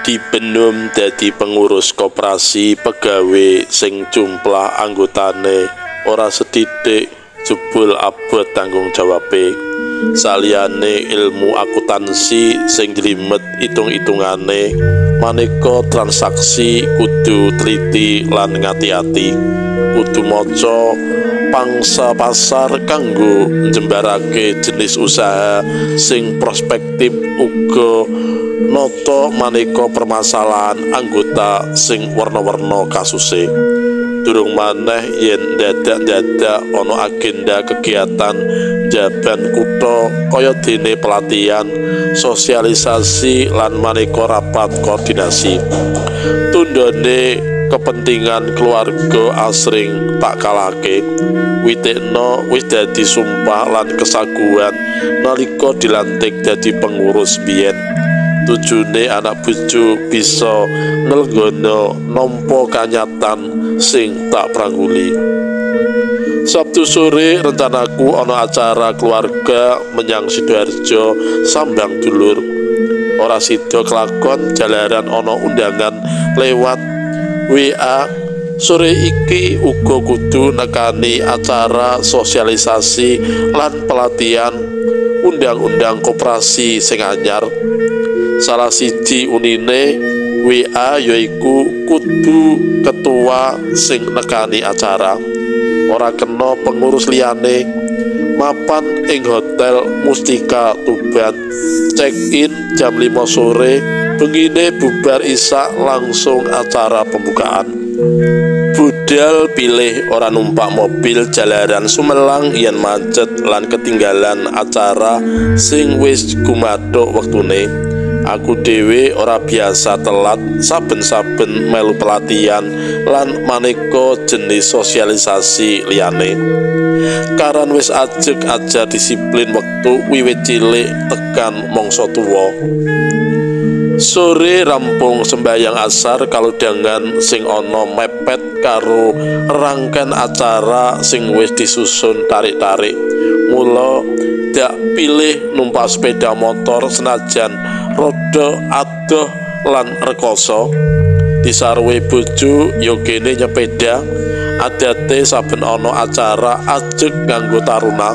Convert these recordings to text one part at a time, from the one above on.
Dibenum dadi pengurus koperasi pegawe sing jumlah anggotane ora sethithik jebul abot tanggung jawabe. Saliyane ilmu akuntansi sing jlimet itung-itungane, maneka transaksi kudu teliti lan ngati-ati. Kudu maca pangsa pasar kanggo njembarake jenis usaha sing prospektif, uga nata maneka permasalahan anggota sing werna-werna kasuse. Durung maneh yen dadak-dadak ana agenda kegiatan jaban kutha kaya dene pelatihan, sosialisasi lan maneka rapat koordinasi. Tundhone kepentingan keluarga asring tak kalahke. Witekno wis dadi sumpah lan kesaguhan nalika dilantik dadi pengurus biyen. Tujune anak bojo bisa nglenggono nampa kanyatan sing tak prangguli. Sabtu sore rencanaku ana acara keluarga menyang Sidoarjo sambang dulur. Ora sida kelakon jalaran ana undangan lewat WA. Sore iki uga kudu nekani acara sosialisasi lan pelatihan undang-undang koperasi sing anyar. Salah siji unine WA yaiku kudu ketua sing nekani acara, ora kena pengurus liyane. Mapan ing Hotel Mustika Tuban, check in jam 5 sore, bengine bubar isak langsung acara pembukaan. Budal pilih ora numpak mobil jalaran sumelang yen macet lan ketinggalan acara sing wis gumathuk wektune. Aku dhewe ora biasa telat, saben-saben melu pelatihan lan maneka jenis sosialisasi liyane. Karan wis ajeg ajar disiplin wektu wiwit cilik tekan mangsa tuwa. Sore rampung sembayang asar kalodhangan sing ana mepet karo rangkaian acara sing wis disusun tarik-tarik. Mula dak pilih numpak sepeda motor senajan rada adoh lan rekoso. Disarwe bojo yo kene nyepeda. Adate saben ana acara ajeg nganggo taruna.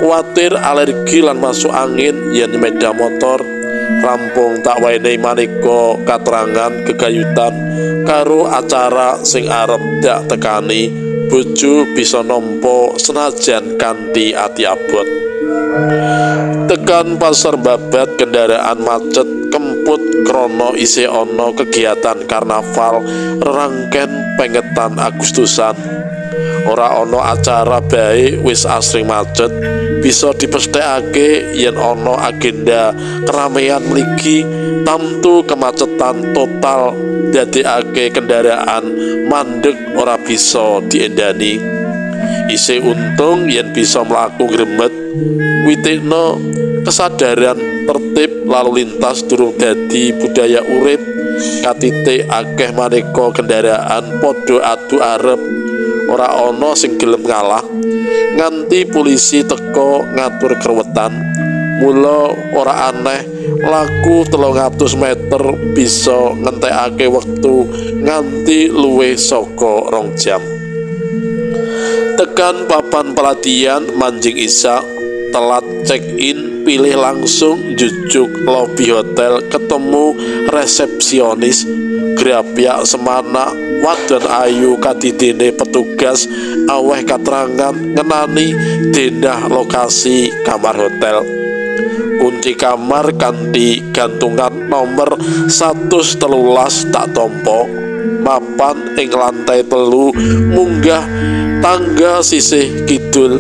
Kuwatir alergi lan masuk angin yen nyepeda motor. Rampung tak wenehi maneka katerangan gegayutan karo acara sing arep dak tekani, bojo bisa nampa senajan kanthi ati abot. Tekan pasar Babat kendaraan macet kemput krana isih ana kegiatan karnaval rerangken pengetan Agustusan. Ora ana acara bae wis asring macet, bisa dipesthekake yen ana agenda keramaian mligi, tamtu kemacetan total dadekake kendaraan mandek ora bisa diendani. Isih untung yen bisa mlaku gremet. Witekno kesadaran tertib lalu lintas durung dadi budaya urip. Katite akeh maneka kendaraan padha adu arep, ora ana sing gelem ngalah nganti polisi teka ngatur kerwetan. Mula ora aneh laku 300 meter bisa ngentekake wektu nganti luwih saka 2 jam. Tekan papan pelatihan manjing isak, telat check in, pilih langsung jujuk lobi hotel, ketemu resepsionis grapyak semanak wadon ayu kadidene petugas aweh katerangan ngenani denah lokasi kamar hotel. Kunci kamar kanthi gantungan nomor 113 tak tompo. Mapan ing lantai 3 munggah tangga sisih kidul.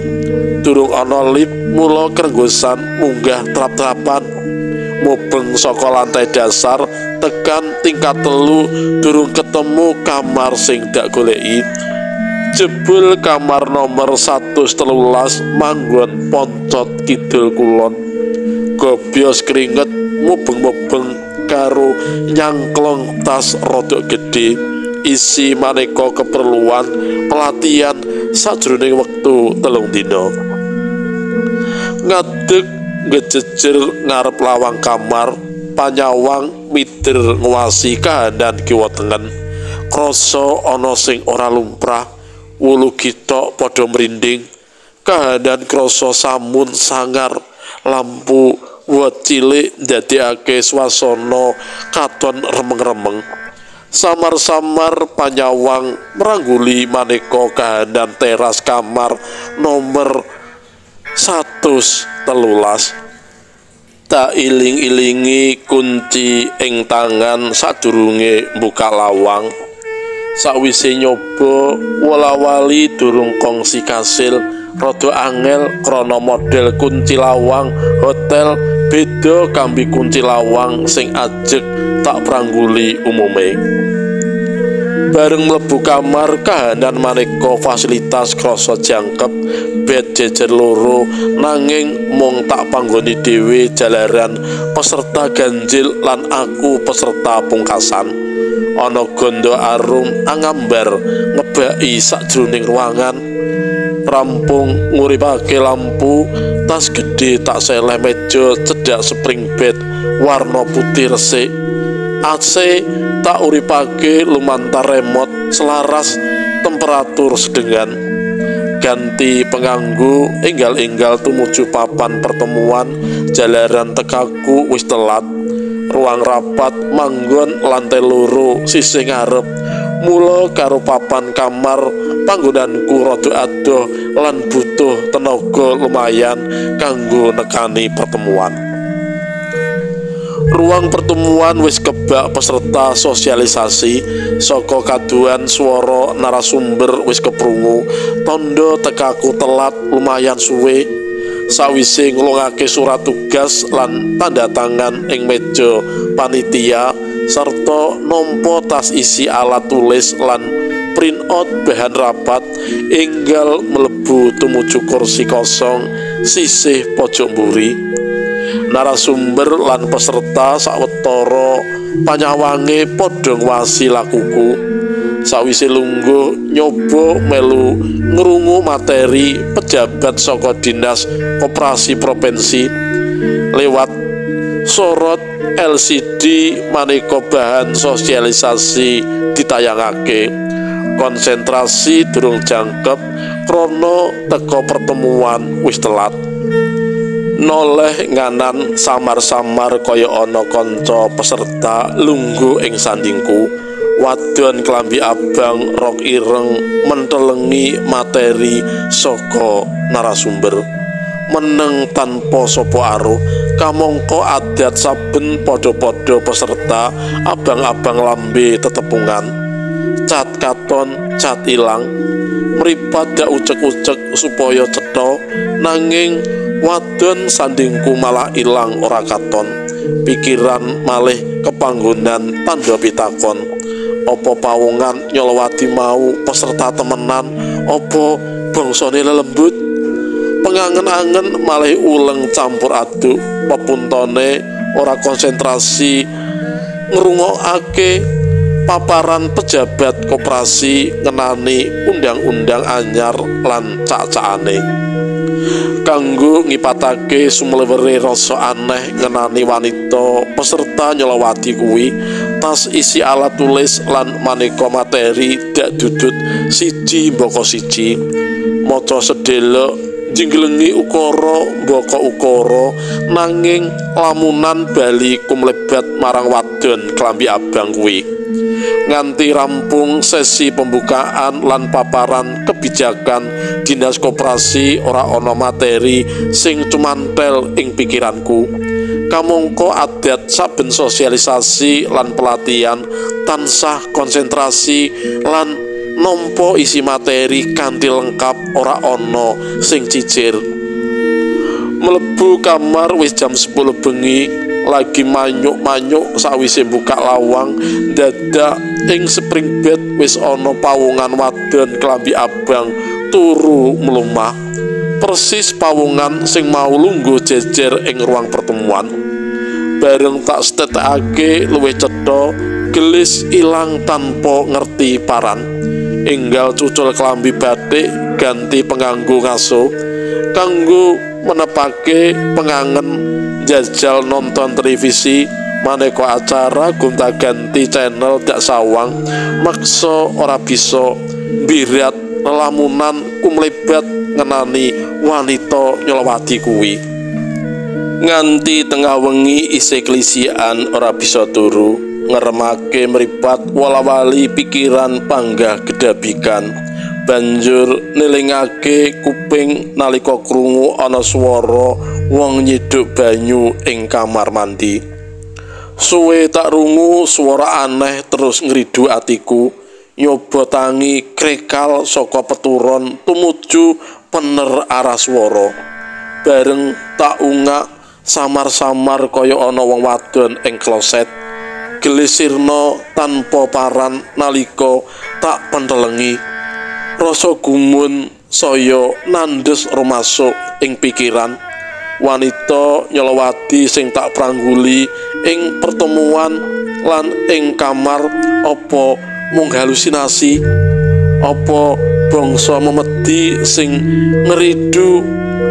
Durung ana lift mula krenggosan munggah trap-trapan. Mubeng saka lantai dasar tekan tingkat 3 durung ketemu kamar sing dak goleki. Jebul kamar nomor 113 manggon poncot kidul kulon. Gobyos keringet mubeng-mubeng karo nyangklong tas rodok gedhe isi maneka keperluan pelatihan sajroning wektu 3 dina. Ngadeg ngejejer ngarep lawang kamar, Panyawang mider nguwasi kahanan kiwa tengen. Krasa ana sing ora lumrah, wulu githok padha mrinding. Kahanan krasa samun sangar, lampu wot cilik ndadekake swasana katon remeng-remeng. Samar-samar panyawang merangguli maneka kahanan teras kamar nomor 113. Tak iling-ilingi kunci ing tangan sadurunge mbuka lawang. Sawise nyoba wola-wali durung kongsi kasil, rada angel krana model kunci lawang hotel beda kambi kunci lawang sing ajeg tak prangguli umume. Bareng mlebu kamar, kahanan maneka fasilitas krasa jangkep, bed jejer loro nanging mung tak panggoni dhewe jalaran peserta ganjil lan aku peserta pungkasan. Ana gondo arum angambar ngebaki sakjroning ruangan. Rampung nguripake lampu, tas gedhe tak seleh meja cedhak spring bed warna putih resik. AC tak uripake lumantar remote selaras temperatur sedengan. Ganti penganggu enggal-enggal tumuju papan pertemuan jalaran tekaku wis telat. Ruang rapat manggon lantai loro sisih ngarep. Mula karo papan kamar panggonanku rada adoh lan butuh tenaga lumayan kanggo nekani pertemuan. Ruang pertemuan wis kebak peserta sosialisasi, saka kaduan swara narasumber wis keprungu, tondo tekaku telat lumayan suwe. Sawise nglungake surat tugas lan tanda tangan ing meja panitia serta nampa tas isi alat tulis lan print out bahan rapat, enggal mlebu tumuju kursi kosong sisih pojok mburi. Narasumber lan peserta sawetara panyawange padha ngwasi lakuku. Sawise lungguh nyoba melu ngrungu materi pejabat saka Dinas Koperasi Provinsi lewat sorot LCD maneka bahan sosialisasi ditayangake. Konsentrasi durung jangkep krana teka pertemuan wis telat. Noleh nganan samar-samar kaya ana kanca peserta lungguh ing sandingku. Wadon klambi abang rok ireng mentelengi materi saka narasumber. Meneng tanpa sapa aruh, kamangka adat saben padha-padha peserta abang-abang lambe tetepungan. Cat katon, cat ilang, mripat dak ucek-ucek supaya cetha, nanging wadon sandingku malah ilang ora katon. Pikiran malih kepanggonan tandha pitakon. Apa pawongan nyolowati mau peserta temenan, apa bangsane lelembut? Pengangen-angen malih uleng campur aduk, pepuntone ora konsentrasi ngrungokake paparan pejabat koperasi ngenani undang-undang anyar lan cak-cakane. Kanggo ngipatake sumlewere rasa aneh ngenani wanita peserta nyolowati kuwi, tas isi alat tulis lan maneka materi dak dudut siji mbaka siji. Maca sedelok jenggelengi ukara mbaka ukara, nanging lamunan bali kumlebat marang wadon klambi abang kuwi. Nganti rampung sesi pembukaan lan paparan kebijakan Dinas Koperasi ora ana materi sing cumantel ing pikiranku. Kamangka adat saben sosialisasi lan pelatihan tansah konsentrasi lan nampa isi materi kanthi lengkap ora ana sing cicir. Mlebu kamar wis jam 10 bengi, lagi manyuk-manyuk sawise buka lawang, dadak ing spring bed wis ana pawongan wadon klambi abang turu mlumah. Persis pawongan sing mau lungguh jejer ing ruang pertemuan. Bareng tak stetekake luwih cetha, gelis ilang tanpa ngerti paran. Enggal cucul klambi batik ganti penganggo ngaso kanggo menepake pengangen jajal nonton televisi Maneka acara gonta-ganti channel dak sawang, maksa ora bisa mbirat lelamunan kumlebat ngenani wanita nyelawati kuwi. Nganti tengah wengi isih klisian ora bisa turu, ngeremake mripat wala-wali pikiran panggah gedabikan. Banjur nilingake kuping nalika krungu ana swara wong nyiduk banyu ing kamar mandi. Suwe tak rungu swara aneh terus ngridu atiku, nyoba tangi krekal saka peturon tumuju pener arah swara. Bareng tak ungak samar-samar kaya ana wong wadon ing kloset. Gelisirna tanpa paran nalika tak pentelengi. Rasa gumun saya nandes rumasuk ing pikiran. Wanita nyelawati sing tak prangguli ing pertemuan lan ing kamar apa mung halusinasi, apa bangsa memedi sing ngeridu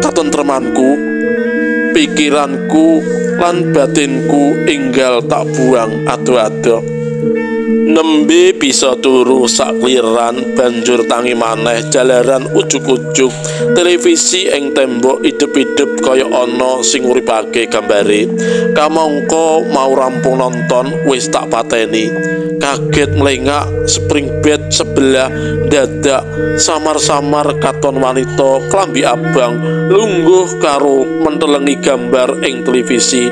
katentremanku. Pikiranku lan batinku enggal tak buang ado-ado. Nembe bisa turu sakliran, banjur tangi maneh jalaran ujug-ujug televisi ing tembok idep-idep kaya ana sing nguripake gambare. Kamangka mau rampung nonton wis tak pateni. Kaget mlengak spring bed sebelah dadak samar-samar katon wanita klambi abang lungguh karo mentelengi gambar ing televisi.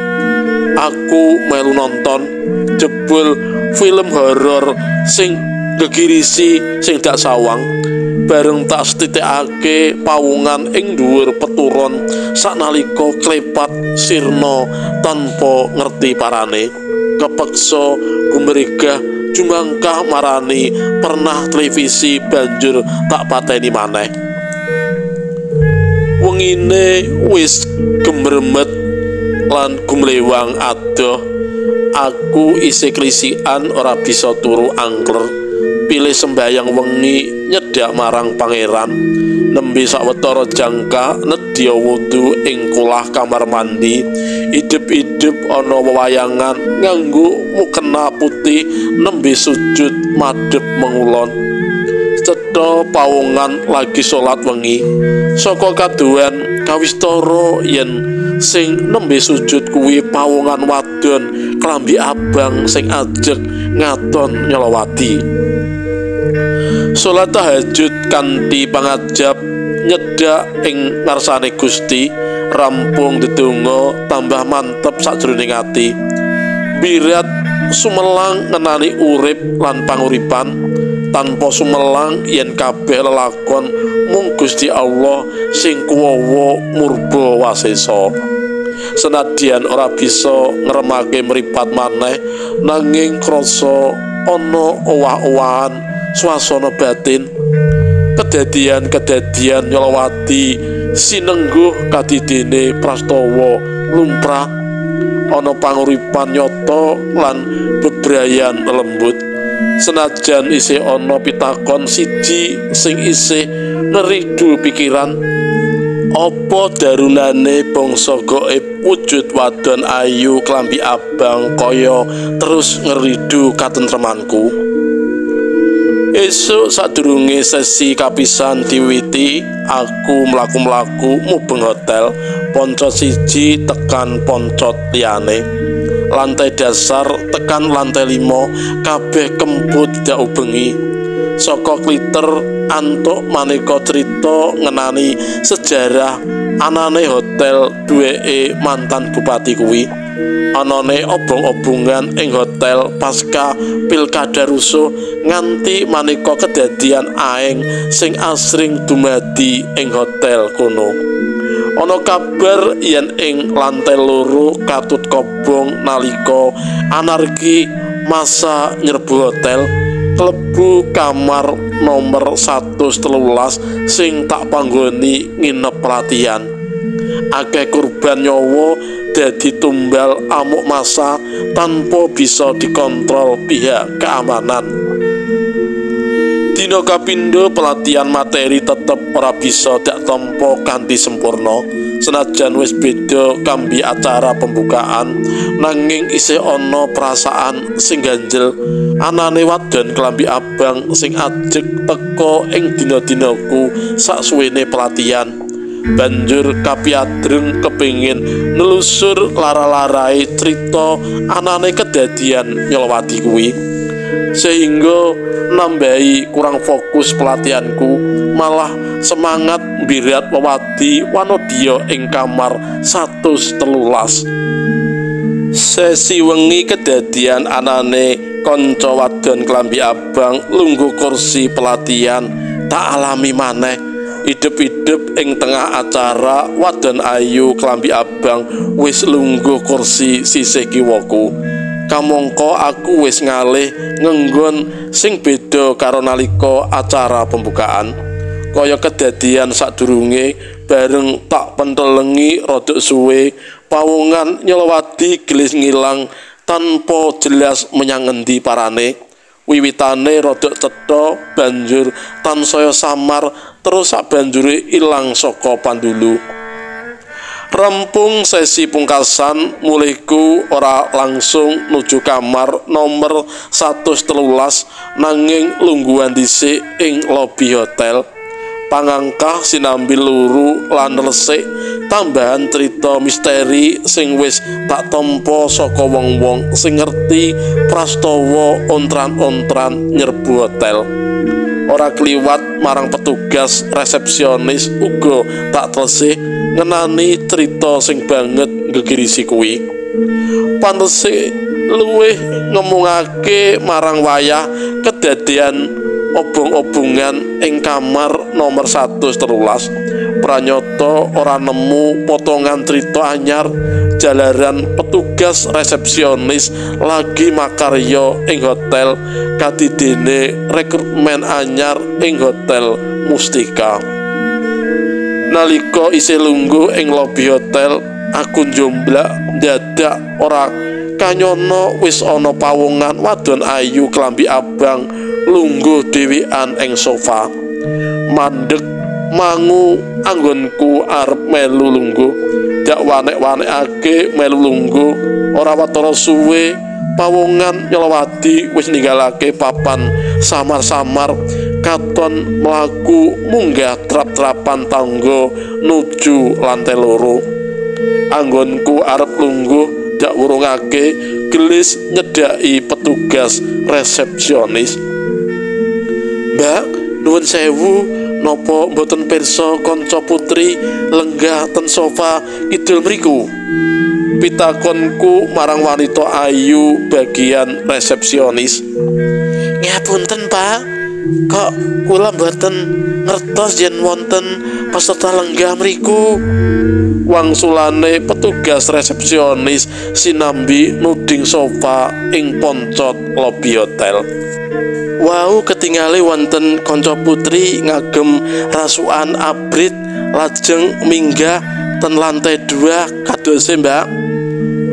Aku melu nonton jebul film horor sing gegirisi sing dak sawang. Bareng tak setitikake pawungan ing dhuwur peturon saknalika klepat sirna tanpa ngerti parane. Kepeksa gumregah jumangkah marani pernah televisi banjur tak pateni maneh. Wengine wis gemremet lan gumlewang adoh. Aku isih klisikan ora bisa turu angkler. Pilih sembayang wengi nyedak marang pangeran. Nembe sawetara jangka nedya wudu ing kolah kamar mandi. Idep-idep ana wewayangan nganggo mukena putih nembe sujud madhep mengulon. Cetha pawongan lagi salat wengi. Saka kaduhan kawistara yen sing nembe sujud kuwi pawongan wadon klambi abang sing ajeg ngaton nyelawati. Salat tahajud kanthi pangajab nyedak ing ngarsane Gusti, rampung ndedonga tambah mantep sakjroning ati. Birat sumelang ngenani urip lan panguripan, tanpa sumelang yen kabeh lelakon mung Gusti Allah sing kuwawa murba wasesa. Senadyan ora bisa ngremake mripat maneh, nanging krasa ana owah-owahan swasana batin. Kedadian-kedadian nyelawati sinengguh kadidene prastawa lumrah, ana panguripan nyata lan bebrayan lembut. Senajan isih ana pitakon siji sing isih ngeridu pikiran, apa darunane bangsa gaib wujud wadon ayu klambi abang kaya terus ngeridu katentremanku. Esuk sadurunge sesi kapisan diwiti, aku mlaku-mlaku mubeng hotel, poncot siji tekan poncot liyane. Lantai dasar tekan lantai 5 kabeh kemput dak ubengi. Saka kliter antuk maneka cerita ngenani sejarah anane hotel duweke mantan bupati kuwi. Anane obong-obongan ing hotel pasca pilkada rusuh nganti maneka kedadian aeng sing asring dumadi ing hotel kono. Ana kabar yen ing lantai 2 katut kobong nalika anarki masa nyerbu hotel, klebu kamar nomor 113 sing tak panggoni nginep pelatihan. Akeh korban nyawa dadi tumbal amuk massa tanpa bisa dikontrol pihak keamanan. Dina kapindho pelatihan materi tetep ora bisa dak tampa kanthi sempurna. Senajan wis beda kambi acara pembukaan, nanging isih ana perasaan sing ganjel anane wadon klambi abang sing ajeg teka ing dina-dinaku saksuwene pelatihan. Banjur kapiadreng kepingin nelusur lara-larae crita anane kedadian nyelawati kuwi, sehingga nambahi kurang fokus pelatihanku, malah semangat mbirat wewadi wanodya ing kamar 113. Sesi wengi kedadian anane kanca wadon klambi abang lungguh kursi pelatihan tak alami maneh. Idep-idep ing tengah acara wadon ayu klambi abang wis lungguh kursi sisih kiwaku. Kamangka aku wis ngalih ngenggon sing beda karo nalika acara pembukaan. Kaya kedadian sadurunge, bareng tak pentelengi rodok suwe, pawongan nyelawadi gelis ngilang tanpa jelas menyang ngendi parane. Wiwitane rodok cetha, banjur tansaya samar, terus sabanjure ilang saka pandulu. Rampung sesi pungkasan, mulihku ora langsung nuju kamar nomor 113, nanging lungguhan dhisik ing lobi hotel. Pangangkah sinambi luru lan resik tambahan cerita misteri sing wis tak tampa saka wong-wong sing ngerti prastawa ontran-ontran nyerbu hotel. Ora kliwat marang petugas resepsionis uga tak telesih ngenani cerita sing banget ngegirisi kuwi. Pantese luwih ngemungake marang wayah kedadian obong-obongan ing kamar nomor 113. Pranyata ora nemu potongan cerita anyar, jalaran petugas resepsionis lagi makarya ing hotel kadidene rekrutmen anyar ing hotel Mustika. Nalika isih lungguh ing lobi hotel, aku njomblak dadak ora kanyana wis ana pawongan wadon ayu klambi abang lungguh dhewean ing sofa. Mandek mangu anggonku arep melu lungguh, dak wanek-wanekake melu lungguh. Ora watara suwe pawongan nyelawadi wis ninggalake papan samar-samar, katon mlaku munggah trap-trapan tangga nuju lantai loro. Anggonku arep lungguh dak wurungake gelis nyedhaki petugas resepsionis. Mbak, nuwun sewu, napa mboten pirsa kanca putri lenggah ten sofa kidul mriku? Pitakonku marang wanita ayu bagian resepsionis. Ngapunten, Pak, kok kula mboten ngertos yen wonten peserta lenggah mriku? Wangsulane petugas resepsionis sinambi nuding sofa ing poncot lobi hotel. Wau ketingali wonten kanca putri ngagem rasukan abrit lajeng minggah ten lantai 2 kadose, Mbak.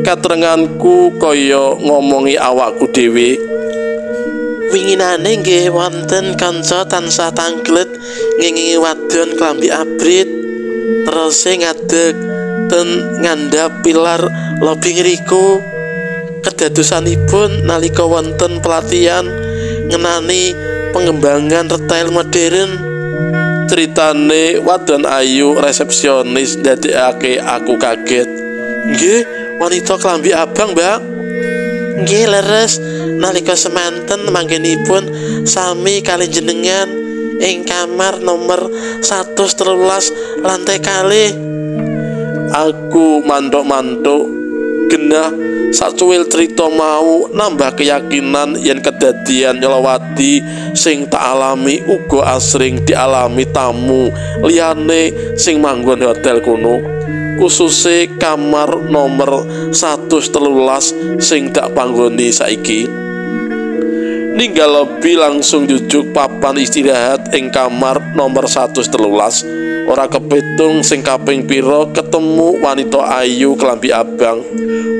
Katrenganku kaya ngomongi awakku dhewe. Winginane nggih wonten kanca tansah tanglet ngengingi wadon klambi abrit, terose ngadeg ten ngandhap pilar lobi ngriku. Kedadosanipun nalika wonten pelatihan ngenani pengembangan retail modern. Ceritane wadon ayu resepsionis ndadekake aku kaget. Nggih, wanita klambi abang, Mbak. Nggih, leres, nalika semanten manggenipun sami kali jenengan ing kamar nomor 113 lantai kalih. Aku mantuk-mantuk genah sacuwil cerita mau nambah keyakinan yen kedadian nyelawati sing tak alami uga asring dialami tamu liyane sing manggon hotel kuno, khususe kamar nomor 113 sing tak panggoni saiki. Ninggal lobi langsung jujuk papan istirahat ing kamar nomor 113. Ora kepitung sing kaping pira ketemu wanita ayu klambi abang.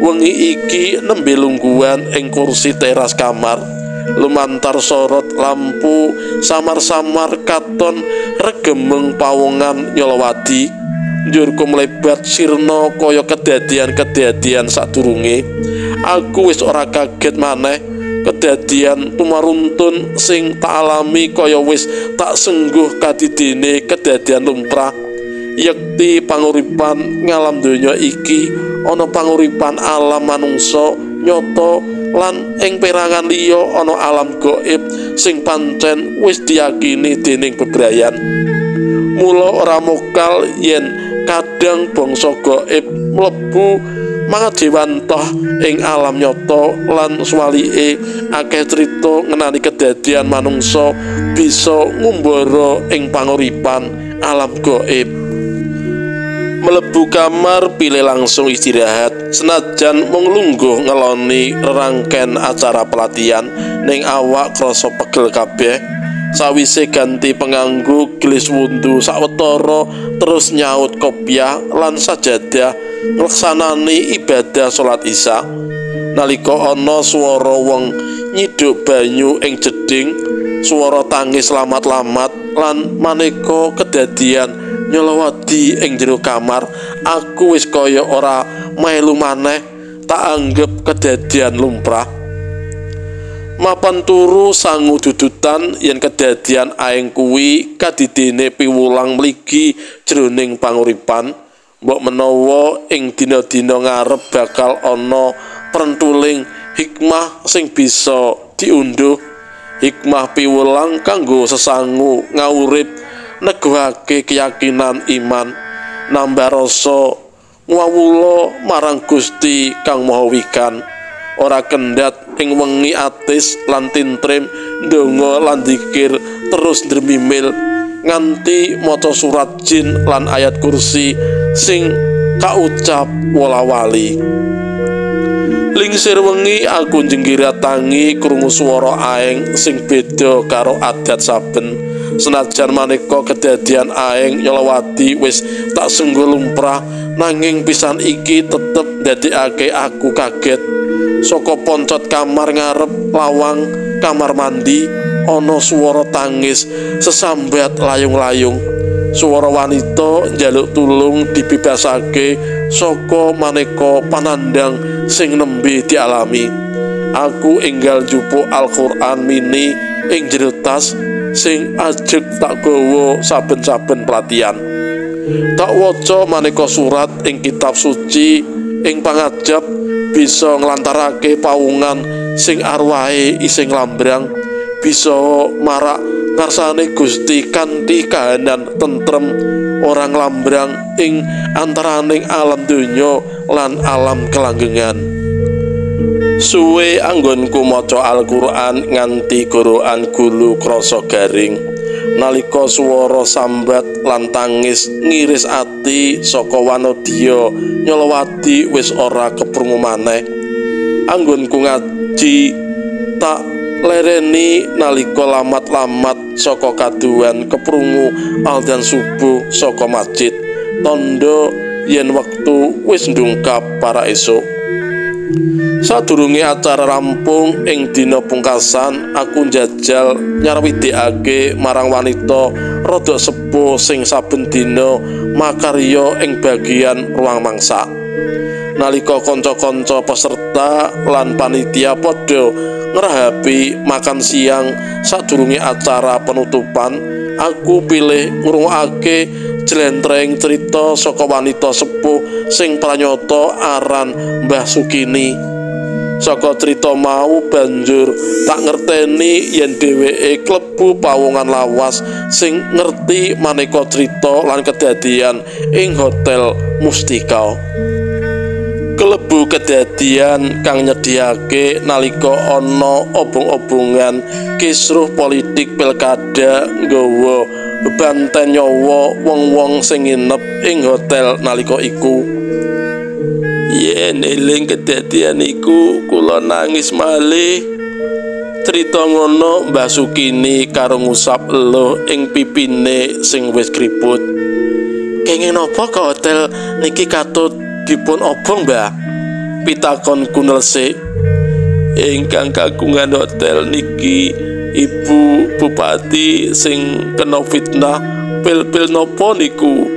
Wengi iki nembe lungguhan ing kursi teras kamar. Lumantar sorot lampu samar-samar katon regemeng pawongan nyolowadi. Njur kumlebat sirna kaya kedadian-kedadian sadurunge. Aku wis ora kaget maneh. Kedadian tumaruntun sing tak alami kaya wis tak sengguh kadidene kedadian lumrah. Yekti panguripan ngalam donya iki ana panguripan alam manungsa nyata lan ing perangan liya ana alam gaib sing pancen wis diyakini dening bebrayan. Mula ora mokal yen kadang bangsa gaib mlebu mangajewantah ing alam nyata lan suwalike akeh crita ngenani kedadian manungsa bisa ngumbara ing panguripan alam gaib. Mlebu kamar pilih langsung istirahat, senajan mung lungguh ngeloni rerangken acara pelatihan ning awak krasa pegel kabeh. Sawise ganti penganggu gelis wundu sawetara terus nyaut kopiah lan sajadah nglaksanani ibadah salat isya. Nalika ana swara wong nyiduk banyu ing jeding, swara tangis lamat-lamat lan maneka kedadian nyelowadi ing jero kamar, aku wis kaya ora melu maneh, tak anggep kedadian lumrah. Mapan turu sangu dudutan yen kedadian aeng kuwi kadidene piwulang mligi jroning panguripan. Mbok menawa ing dina-dina ngarep bakal ana prentuling hikmah sing bisa diundhuh, hikmah piwulang kanggo sesangu ngaurip, neguhake keyakinan iman, nambah rasa ngawula marang Gusti Kang Maha Wikan. Ora kendhat ing wengi atis lan tintrim ndonga lan zikir terus ndremimil nganti maca surat jin lan ayat kursi sing kaucap wola-wali. Lingsir wengi aku njenggirat tangi krungu swara aeng sing beda karo adat saben. Senajan maneka kedadian aeng nyelawati wis tak sengguh lumrah, nanging pisan iki tetep ndadekake aku kaget. Saka poncot kamar ngarep lawang kamar mandi ana swara tangis sesambat layung-layung. Swara wanita njaluk tulung dibebasake saka maneka panandhang sing nembe dialami. Aku enggal njupuk Al-Qur'an mini ing jero tas sing ajeg tak gawa saben-saben pelatihan. Tak waca maneka surat ing kitab suci ing pangajab bisa nglantarake pawungan sing arwahe isih nglambrang, bisa marak ngarsane Gusti kanthi kahanan tentrem, ora nglambrang ing antaraning alam donya lan alam kelanggengan. Suwe anggonku maca Al-Qur'an nganti gorokan gulu krasa garing. Nalika swara sambat lan tangis ngiris ati saka wanodya nyelowati wis ora keprungu maneh. Anggonku ngaji tak lereni nalika lamat-lamat saka kaduhan keprungu aldan subuh saka masjid, tandha yen wektu wis ndungkap para esuk. Sadurunge acara rampung ing dina pungkasan, aku njajal nyarwidekake marang wanita rada sepuh sing saben dina makarya ing bagian ruang mangsa. Nalika kanca-kanca peserta lan panitia padha ngrahapi makan siang sadurunge acara penutupan, aku pilih ngrungokake jlentreng cerita saka wanita sepuh sing pranyata aran Mbah Sukini. Saka cerita mau banjur tak ngerteni yen dheweke klebu pawongan lawas sing ngerti maneka cerita lan kedadian ing Hotel Mustika. Klebu kedadian kang nyedhiyake nalika ana obong-obongan kisruh politik pilkada nggawa bebanten nyawa wong-wong sing nginep ing hotel nalika iku. Yen eling kedadian iku kula nangis malih. Crita ngono Mbah Sukini karo ngusap eluh ing pipine sing wis kriput. Kenging napa ke hotel niki katut dipun obong, Mbah? Pitakon kunelse. Ingkang kagungan hotel niki Ibu Bupati sing kena fitnah pil-pil nopo niku.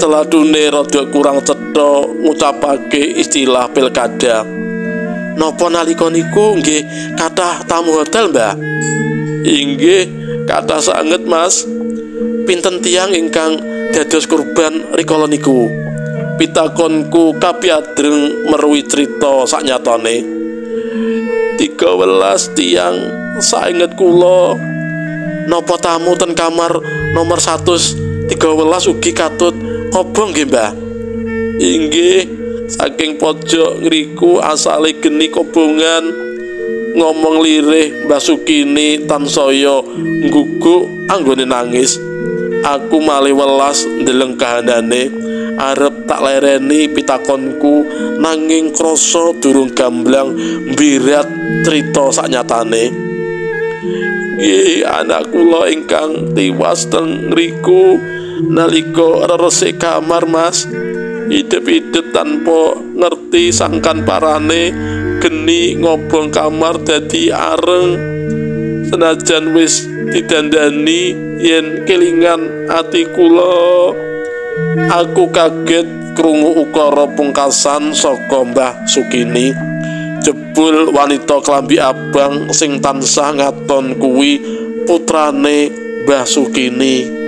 Celadune rada kurang cetha ngucapake istilah pilkada. Napa nalika niku nggih kathah tamu hotel, Mbah? Inggih, kathah sanget, Mas. Pinten tiyang ingkang dados kurban rikala niku? Pitakonku kapiadreng meruhi crita saknyatane. 13 tiyang sainget kula. Napa tamu ten kamar nomor 113 ugi katut kobong nggih, Mbah? Inggih, saking pojok ngriku asale geni kobongan. Ngomong lirih Mbah Sukini tansaya ngguguk anggone nangis. Aku malih welas ndeleng kahanane, arep tak lereni pitakonku nanging krasa durung gamblang mbirat crita saknyatane. Nggih, anak kula ingkang tiwas teng ngriku nalika reresik kamar, Mas. Idep-idep tanpa ngerti sangkan parane geni ngobong kamar dadi areng. Senajan wis didandani yen kelingan ati kula. Aku kaget krungu ukara pungkasan saka Mbah Sukini. Jebul wanita klambi abang sing tansah ngaton kuwi putrane Mbah Sukini.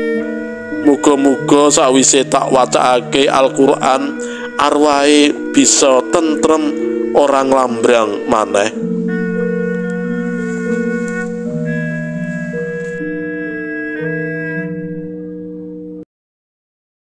Muga-muga sawise tak wacakake Al-Qur'an arwahe bisa tentrem ora nglambrang maneh.